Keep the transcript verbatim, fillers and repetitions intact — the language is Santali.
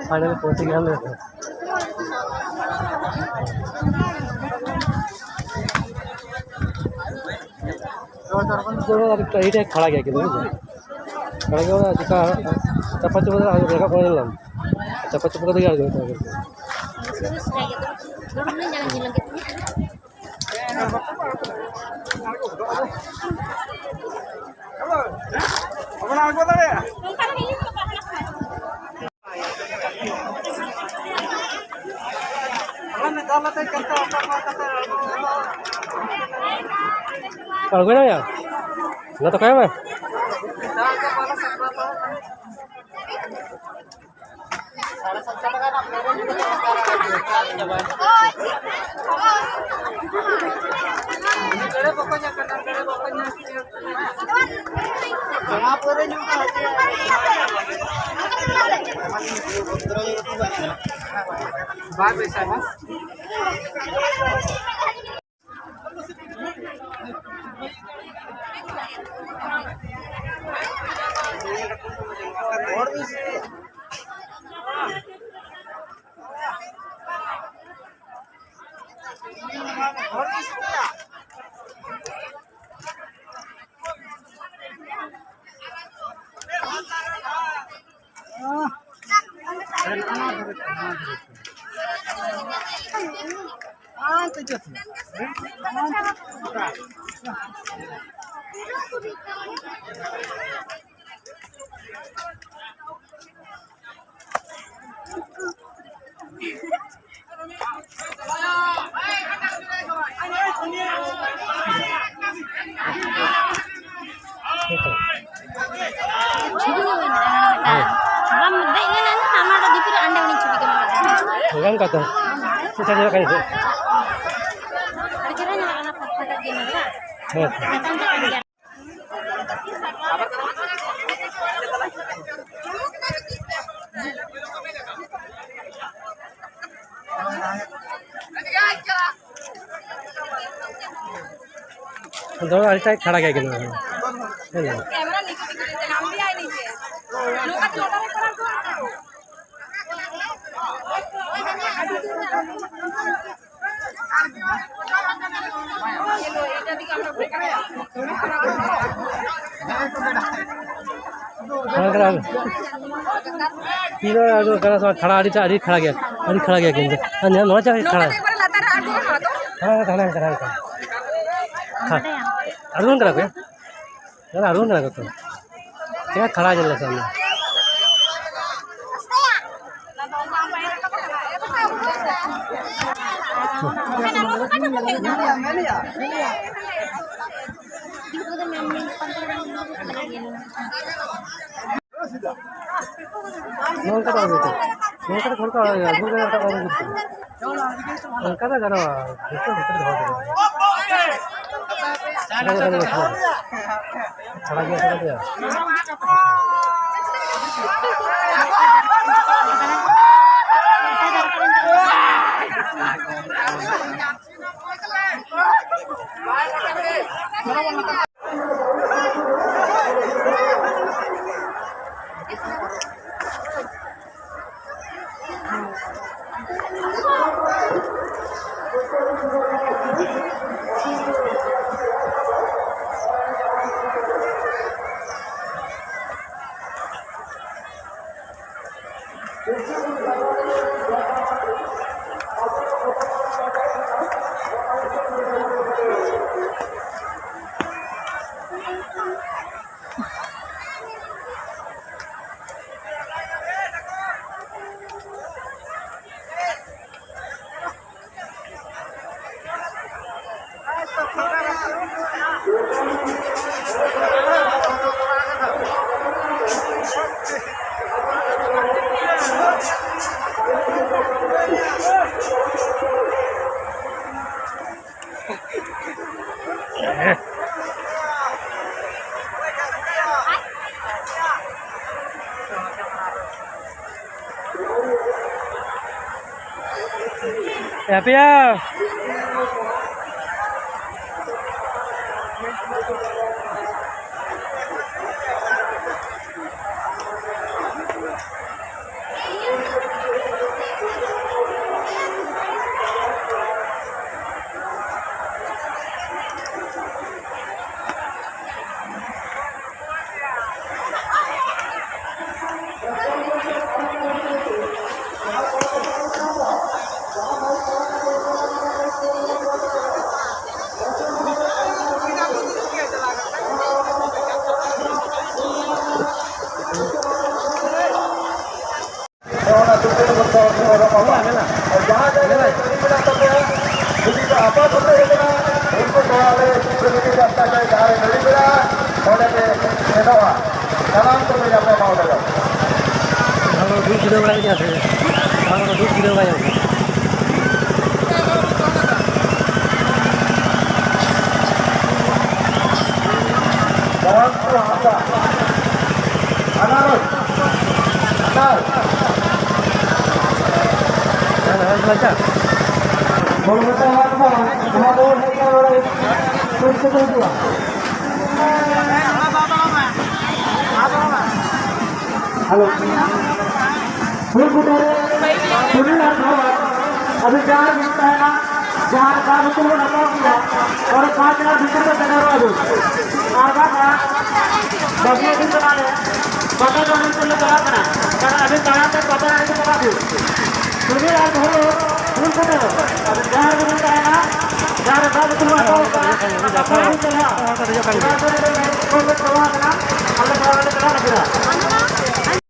फाइनल पहुंच गया हम लोग। ᱡᱮᱢᱚᱱ ᱟᱨ ᱠᱟᱹᱦᱤ ᱴᱷᱮᱡ ᱠᱷᱟᱲᱟ ᱜᱮᱭᱟ ᱠᱤᱱᱛᱩ, ᱵᱩᱡᱷᱟᱹᱣ? ᱠᱷᱟᱲᱟ ᱜᱮᱭᱟ, ᱚᱱᱟ ᱪᱤᱠᱟ ᱪᱟᱯᱟ ᱪᱩᱯᱟ ᱫᱚ ᱨᱟᱠᱟᱵ ᱠᱟᱱᱟ, ᱧᱮᱞ ᱫᱟᱢ? ᱪᱟᱯᱟ ᱪᱩᱯᱟ ᱠᱟᱛᱮ ᱜᱮ ᱟᱬᱜᱚ ᱦᱩᱭᱩᱜ ᱛᱟᱢᱟ ᱠᱤᱱᱛᱩ᱾ ᱫᱩᱲᱩᱵ ᱞᱮᱱ ᱡᱟᱞᱟᱝ ᱡᱤᱞ ᱞᱟᱹᱜᱤᱫ᱾ ᱟᱬᱜᱚᱭ ᱱᱟᱭᱟ? ᱚᱱᱟ ᱛᱚ ᱠᱟᱭ ᱢᱮ᱾ ᱵᱟᱭ ᱯᱚᱭᱥᱟ ᱵᱟᱝ᱾ ᱪᱷᱚᱵᱤ ᱧᱮᱞ ᱢᱮ ᱢᱤᱫᱴᱟᱝ᱾ ᱵᱟᱢ ᱫᱮᱡ ᱞᱮᱱᱟ ᱱᱟᱦᱟᱜ, ᱚᱱᱟ ᱫᱚ ᱰᱤᱯᱤ ᱨᱮ ᱟᱸᱰᱮ ᱩᱱᱤ ᱪᱷᱚᱵᱤ ᱜᱮ ᱢᱮᱱᱟᱜᱼᱟ᱾ ᱵᱟᱝ ᱠᱟᱛᱷᱟ᱾ ᱪᱮᱫ ᱧᱮᱞᱚᱜ ᱠᱟᱱᱟ ᱱᱤᱛᱚᱜ? ᱟᱹᱰᱤ ᱪᱮᱦᱨᱟ ᱧᱮᱞᱚᱜ ᱠᱟᱱᱟ, ᱯᱷᱟᱸᱠᱟ ᱯᱷᱟᱸᱠᱟ ᱜᱮ ᱧᱮᱞᱚᱜᱼᱟ᱾ ᱦᱮᱸ᱾ ᱥᱟᱥᱟᱝ ᱪᱟᱞᱟᱜ ᱠᱟᱱ ᱜᱮᱭᱟ᱾ ᱫᱚ ᱟᱹᱰᱤᱴᱟᱜ ᱠᱷᱟᱲᱟ ᱜᱮᱭᱟ ᱠᱤᱱᱛᱩ᱾ कैमरा नीचे दिख रही है, हम भी आए नीचे। लोग तो लोटा में पड़ा हुआ है। हाँ, करा। ᱛᱤᱱᱟᱹᱜ ᱟᱬᱜᱚ ᱠᱟᱱᱟ ᱥᱮ ᱵᱟᱝ? ᱠᱷᱟᱲᱟ ᱟᱹᱰᱤ ᱪᱟ-, ᱟᱹᱰᱤ ᱠᱷᱟᱲᱟ ᱜᱮᱭᱟ, ᱟᱹᱰᱤ ᱠᱷᱟᱲᱟ ᱜᱮᱭᱟ ᱠᱤᱱᱛᱩ᱾ ᱟᱨ ᱧᱮᱞ ᱱᱚᱣᱟ ᱪᱟ ᱠᱷᱟᱲᱟ᱾ ᱱᱚᱝᱠᱟ ᱛᱮ ᱮᱠᱵᱟᱨ ᱞᱟᱛᱟᱨ ᱨᱮ ᱟᱬᱜᱚ ᱠᱟᱱᱟ ᱛᱚ? ᱦᱮᱸ, ᱦᱮᱸ, ᱦᱮᱸ, ᱦᱮᱸ, ᱦᱮᱸ᱾ ᱦᱮᱸ, ᱟᱬᱜᱚᱱ ᱠᱟᱱᱟ ᱠᱚ᱾ ᱫᱟᱫᱟ, ᱟᱬᱜᱚᱱ ᱠᱟᱱᱟ ᱠᱚ ᱛᱚ᱾ ᱪᱮᱫ ᱠᱷᱟᱲᱟ ᱧᱮᱞ ᱞᱮ ᱥᱮ ᱟᱢ ᱫᱚ? ᱱᱚᱝᱠᱟ ᱫᱚ ᱟᱞᱚ ᱦᱩᱭᱩᱜᱼᱟ᱾ ᱱᱚᱝᱠᱟ ᱫᱚ ᱜᱟᱱᱚᱜᱼᱟ᱾ ᱡᱚᱛᱚ ᱵᱷᱤᱛᱤᱨ ᱫᱚᱦᱚ ᱫᱟᱲᱮᱭᱟᱜᱼᱟ᱾ ᱪᱷᱟᱲᱟ ᱜᱮ ᱪᱷᱟᱲᱟ ᱜᱮᱭᱟ᱾ ᱮ ᱯᱮᱭᱟ᱾ ᱡᱟᱦᱟᱸ ᱡᱟᱭᱜᱟ ᱨᱮ ᱜᱟᱹᱰᱤ ᱢᱮᱱᱟᱜ ᱛᱟᱯᱮᱭᱟ, ᱡᱩᱫᱤ ᱠᱚ ᱟᱯᱟᱥᱩᱛᱟᱹᱜ ᱠᱟᱱᱟ, ᱩᱱᱠᱩ ᱱᱚᱣᱟ ᱟᱞᱮ ᱥᱩᱵᱤᱫᱷᱟ ᱨᱟᱥᱛᱟ ᱛᱮ ᱡᱟᱦᱟᱸ ᱨᱮ ᱜᱟᱹᱰᱤ ᱢᱮᱱᱟᱜᱼᱟ, ᱚᱸᱰᱮ ᱯᱮ ᱥᱮᱱᱚᱜᱼᱟ᱾ ᱥᱟᱱᱟᱢ ᱠᱚ ᱧᱟᱯᱟᱢᱟ ᱚᱸᱰᱮ ᱫᱚ᱾ ᱵᱷᱟᱜᱚ ᱫᱩᱲᱩᱵ ᱡᱤᱨᱟᱹᱣ ᱵᱟᱲᱟᱭ ᱜᱮᱭᱟ ᱥᱮ? ᱵᱷᱟᱜᱚ ᱫᱩᱲᱩᱵ ᱡᱤᱨᱟᱹᱣ ᱵᱟᱲᱟᱭ ᱜᱮᱭᱟ᱾ ᱵᱚᱦᱚᱱᱛᱩ ᱦᱟᱸᱥᱫᱟ, ᱟᱱᱟᱨᱚᱥ, ᱟᱱᱟᱨ᱾ ᱦᱮᱸ, ᱦᱮᱸ, ᱟᱪᱪᱷᱟ᱾ ᱵᱚᱞ ᱜᱚᱴᱟ ᱦᱟᱸᱥᱫᱟ, ᱱᱚᱣᱟ ᱫᱚ ᱦᱮᱡ ᱠᱟᱱᱟ ᱱᱚᱰᱮ, ᱥᱩᱨ ᱛᱮᱠᱚ ᱦᱤᱡᱩᱜᱼᱟ᱾ ᱦᱮᱞᱳ᱾ ᱯᱷᱩᱞ ᱠᱩᱴᱟᱹ ᱨᱮ ᱥᱩᱱᱤᱞ ᱟᱨ ᱫᱷᱚᱨᱚᱢ, ᱟᱹᱵᱤᱱ ᱡᱟᱦᱟᱸ ᱨᱮᱵᱤᱱ ᱛᱟᱦᱮᱱᱟ, ᱡᱟᱦᱟᱸ ᱨᱮ ᱫᱟᱜ ᱞᱩᱛᱩᱨ ᱵᱚᱱ ᱦᱟᱛᱟᱣ ᱠᱮᱫᱟ, ᱚᱸᱰᱮ ᱯᱟᱸᱪ ᱦᱟᱡᱟᱨ ᱵᱷᱤᱛᱤᱨ ᱨᱮ ᱥᱮᱴᱮᱨᱚᱜ ᱟᱹᱵᱤᱱ᱾ ᱟᱨ ᱵᱟᱝᱠᱷᱟᱱ ᱵᱟᱹᱵᱤᱭᱟᱹ ᱫᱤᱱ ᱠᱟᱱᱟ ᱞᱮ, ᱯᱟᱛᱟ ᱴᱟᱺᱰᱤ ᱛᱮᱞᱮ ᱪᱟᱞᱟᱜ ᱠᱟᱱᱟ, ᱠᱟᱨᱚᱱ ᱟᱹᱵᱤᱱ ᱛᱟᱲᱟᱢ ᱛᱮ ᱯᱟᱛᱟ ᱴᱟᱺᱰᱤ ᱪᱟᱞᱟᱜ ᱵᱤᱱ᱾ ᱥᱩᱱᱤᱞ ᱟᱨ ᱫᱷᱚᱨᱚᱢ, ᱯᱷᱩᱞ ᱠᱩᱴᱟᱹ, ᱟᱹᱵᱤᱱ ᱡᱟᱦᱟᱸ ᱨᱮᱵᱤᱱ ᱛᱟᱦᱮᱱᱟ, ᱡᱟᱦᱟᱸ ᱨᱮ ᱫᱟᱜ ᱞᱩᱛᱩᱨ ᱵᱚᱱ ᱦᱟᱛᱟᱣ ᱠᱮᱫᱟ, ᱚᱸᱰᱮ ᱪᱟᱞᱟᱜ ᱠᱟᱱᱟ᱾ ᱟᱞᱮ ᱫᱚ ᱚᱸᱰᱮ ᱪᱟᱞᱟᱜ ᱞᱟᱹᱜᱤᱫ᱾